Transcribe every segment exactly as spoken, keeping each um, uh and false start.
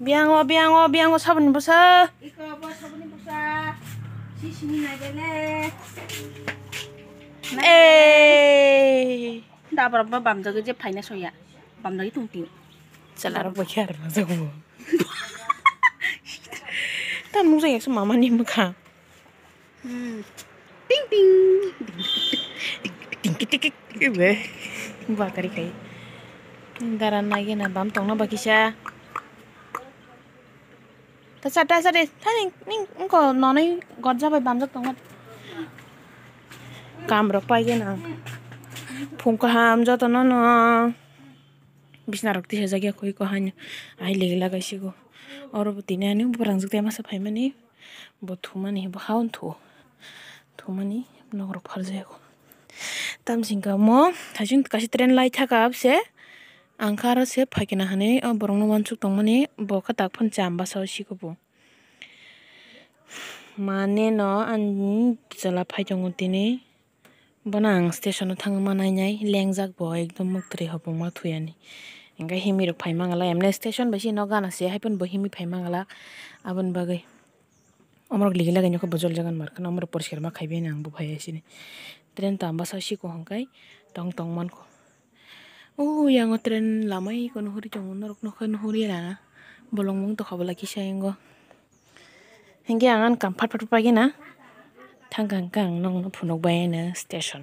Biango, biango, biango saboni bwsa. Iko bo saboni bwsa. Si sini nai bele. Ei. Da borok bo bamjagwi je phaina soya. Bamjagwi tongti. Chwla rok bo khe arwna jago. Tam nukjak yaksa mama ni mwkhang. Hmm. Ting ting. Ting ting ting ting. Ibe. Bakari kai. Dara nai gena bam tongna bakisa. Ta cha ta cha de. Ta ning ning ko nonai gorja bai bamjak tongo. Kam rok pai gena. Phung kaham joto no no. Bisna rok tisajak ya koi ko haino. Ai legi lagai sigo. Oro bo tini ani bo rangjak te masa phaimani. Bo thumani bo haon thu. Thumani nok rok pharjak. Tamsing ka mo thajin kaisa train lai thaka abse. Ang kha aro se phaikena hani o borok no wansuk tongmani bo kha tak phano cham basa o siko bo. Mane no ani chwla phai tongo tini. Bono ang station o thangma nainai lengjak bo ekdom mwktwrwi hopongma thuyani. Hingkhe himwi rok phai mangala emne station bai se nok gana se haiphano bo himwi phai mangala aboni bagwi. Omorok ligi lagai nokhe bo jol jagan mar kheno omorok poriskar ma khaibai ang bo phai sini. Train to ang bwsa siko hwnkhe tong tong mankho. O yango train lamai kono huri tongo norok nokhe nuhuri rana bolong mung tokha bwla kisa yango. Hingke ang ani kam phat phat pagina thangkha hingke ang nokno phunuk bai ani station.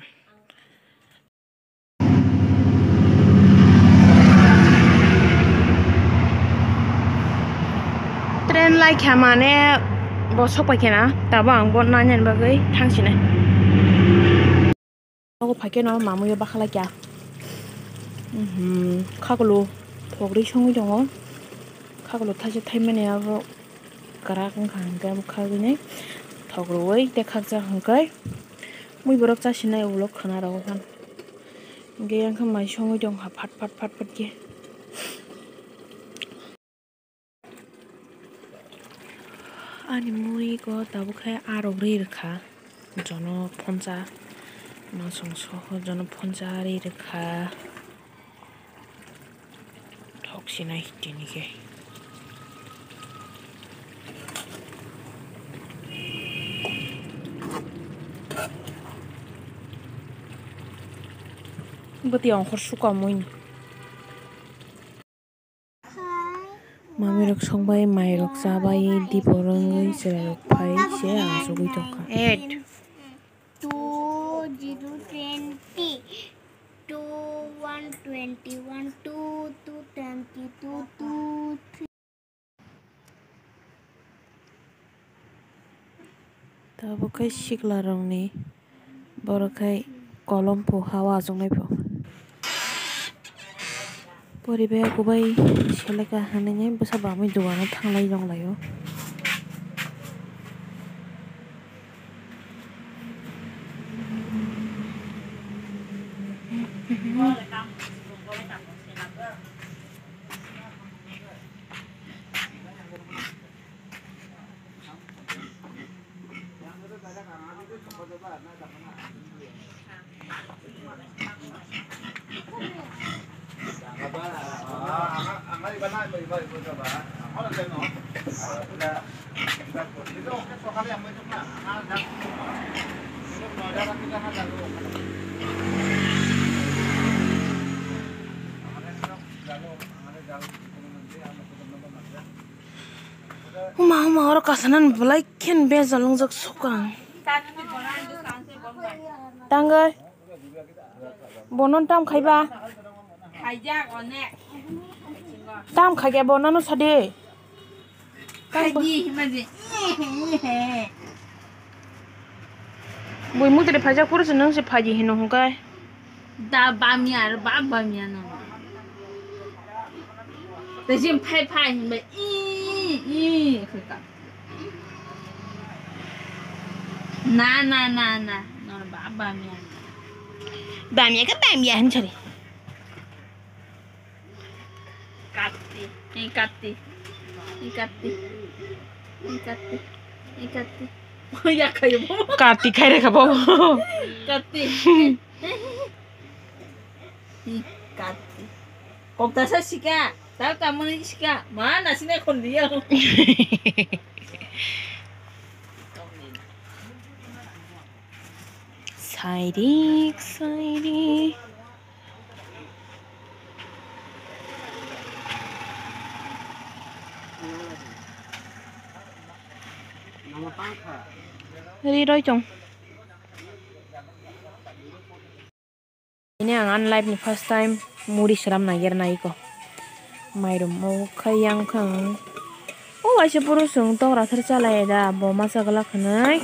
Train lai kha mane bo sok pai khena tabo ang bo nanya bagwi thang sinai. Nogo phaikhe no mamwi o bakhala kya. Mhm, khakulu thogri songwi tongo. Khakulu thaisa thaimani abo kwrak wngkha hwnkhe abo khagwini thogrwi tei khakjak hwnkhe mui borok chasinai ulo khwna rogo phano. Hwnkhe yang khe mai songwi tongkha phat phat phat phat khe. Ani mui ko tabuk khe arok ri rwkha, jono phonsa masong soho jono phonsa ri rwkha, thok sinai tini khe. Bwtwi ongkhor suka mui. Mamirok songbai, mairok chabai, dipor wngwi chwrairok phai se achugwi tongkha. Eight. Two zero twenty, two one twenty one, two two twenty two, two three. Tabuk khe sikla rokni borok khai kolom phu ha o achuknai phu. Poribai kubai seleka hinui bwsa bamwi dogano thanglai nonglaio. Huma huma oro kasanan belai khen bejal wngjak sukang. Tangwi. Bono tam khaiba. Tam khaikhe bono no sadi. Tam khaidi hima je. Bui mutri phaijak puru se nung se phaidi hino hwnkhe. Da bamya ar ba bamya no. Te jim phai phai himba i i khika. Na na na na. No ba bamya. Bamya ka bamya hin chari. Katti, ei katti, ei katti, ei katti, ei katti. Ya khayo bo. Katti khai rekha bo. Katti. Ei katti. Kok dasa sika. Tal kamani sika, ma nasine khon diya. Sairik, sairik. Ri roi chong. Ini ang ani life ni first time muri sram nai ger nai ko. Mairum o khai yang khang. O waisa puro sung tok rathar chalai da bo masa glak khanai.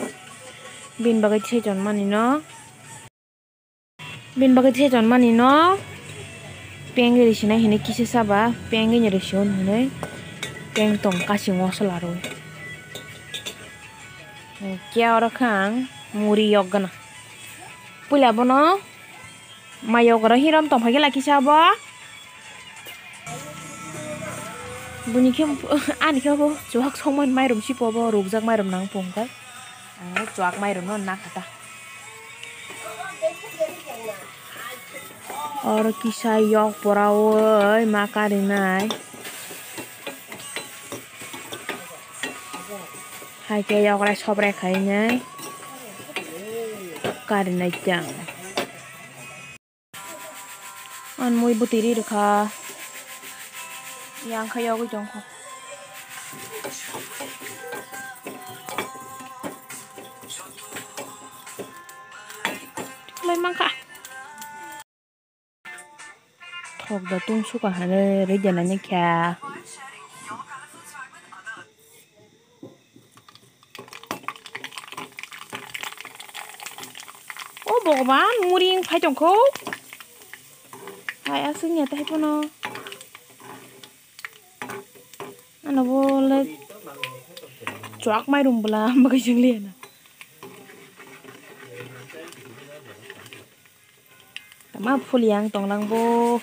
Bin bagwi thai chon mani no. Bini bagwi thai chon mani no peng ri sinai hinwi kisa saba peng ni ri sion hinwi peng tong kasing o sola rwi. Khe oro khe ang muri yok gana. Puila bono mai yok oro hirom tong phai khe la kisa bo. Buni khe ani khe bo chuak songmani mairum sipo bo rukjak mairum nang pung khe. Ang chuak mairum no na kha ta. Oro kisa yok pora oi ma karinai. Hai khe yok rai sob rai khai nai. Karinai tang. An mui bwtwi ri rwkha. Yang kha yogwi tongkha. Lai mankha. Thok da tung suka hane ri de nani kha. O Bhagwan, muri wng phai tongkho. Hai aswk ya tei pono. Ano bo le chuak mairum bwla bagwi chwng liya na. Tama phuli ang tonglang bo.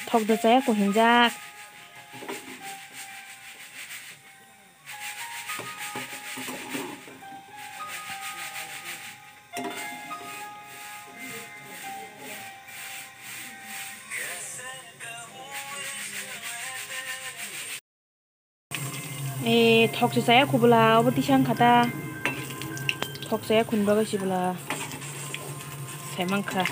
Thok da chaya ko hinjak. Eh, thok se chaya kubula, obo tisang kha ta. Thok chaya khun bagwi sibula. Sai mankha.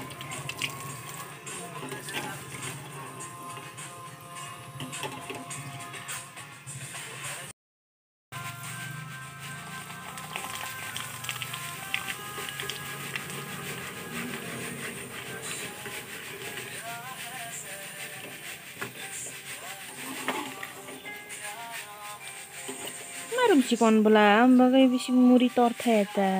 Marum chikon bwla, ang bagwi bisi muri tor thaya ta.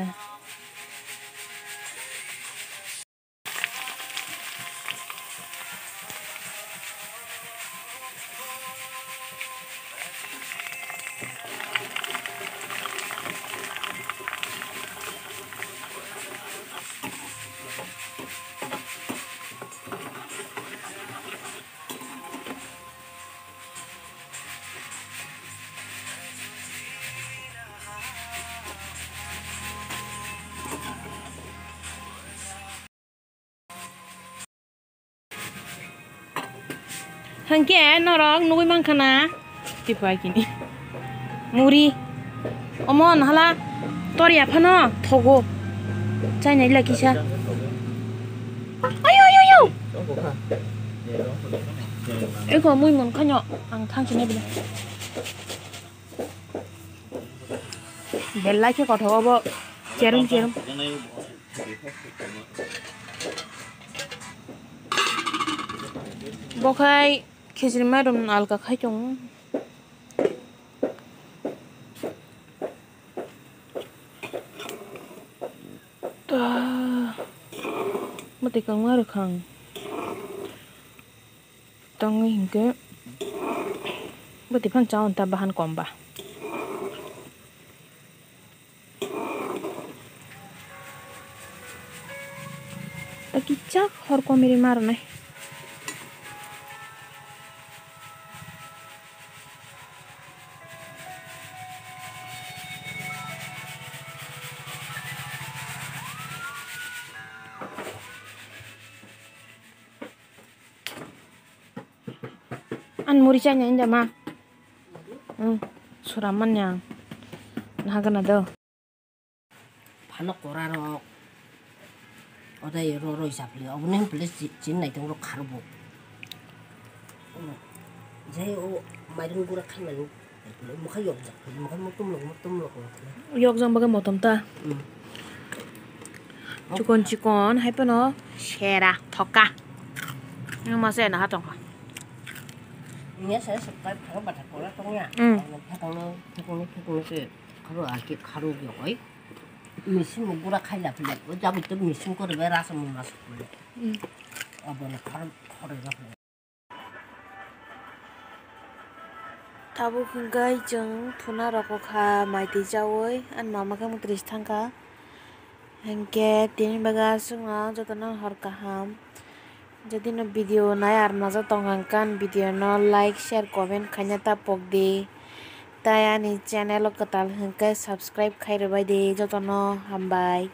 Hwnkhe norok nugui mankha na? Tipo ai kini. Muri. Omo nahala tor ya phano thogo. Chainai la kisa. Ayo, ayo, ayo. Eko mui mon khanyo ang thang sini bini. Belai khe kothok obo cherum cherum. Bo khai khichiri mairum alka khai tongo. Ta mwtai kangma rwkhang. Tangwi hinkhe bwtwi phano chaui ta bahan kom ba. Kichak hor komiri ma rwnai. An muri chanya inda ma. Hmm. Sura manya. Nahagana do. Phano kora rok. Odai ro roi sapli. Oboni hwn pili chin nai tong rok kharubo. Jai o mairung gura khaimani. Mokha yokjak, mokha motom lok, motom lok. Yokjak bagwi motom ta. Hmm. Chikon chikon, hai phano sera, thoka. Nang masa ena ha tongkha. Nya saya subscribe kharo bata kola tongya. Hmm. Phakangno, phakangno, phakangno se kharo ake kharo yokoi. Misin mo gura khaila phile. O jabi to misin kore be rasa mo mas kule. Hmm. Abono kharo, kharo yokoi. Tabuk hwnkhe chwng phunarok kha mai twi chaui ani mama khe mwtris thangkha. Hinkhe tini bagwi aswkno jotono hor kaham. Jodi no video nai ar naja tongkha hinkhe ani video no like, share, comment khaina ta pokdi. Tai ani channel o kwtal hinkhe subscribe khai rwbaidi, jotono hambai.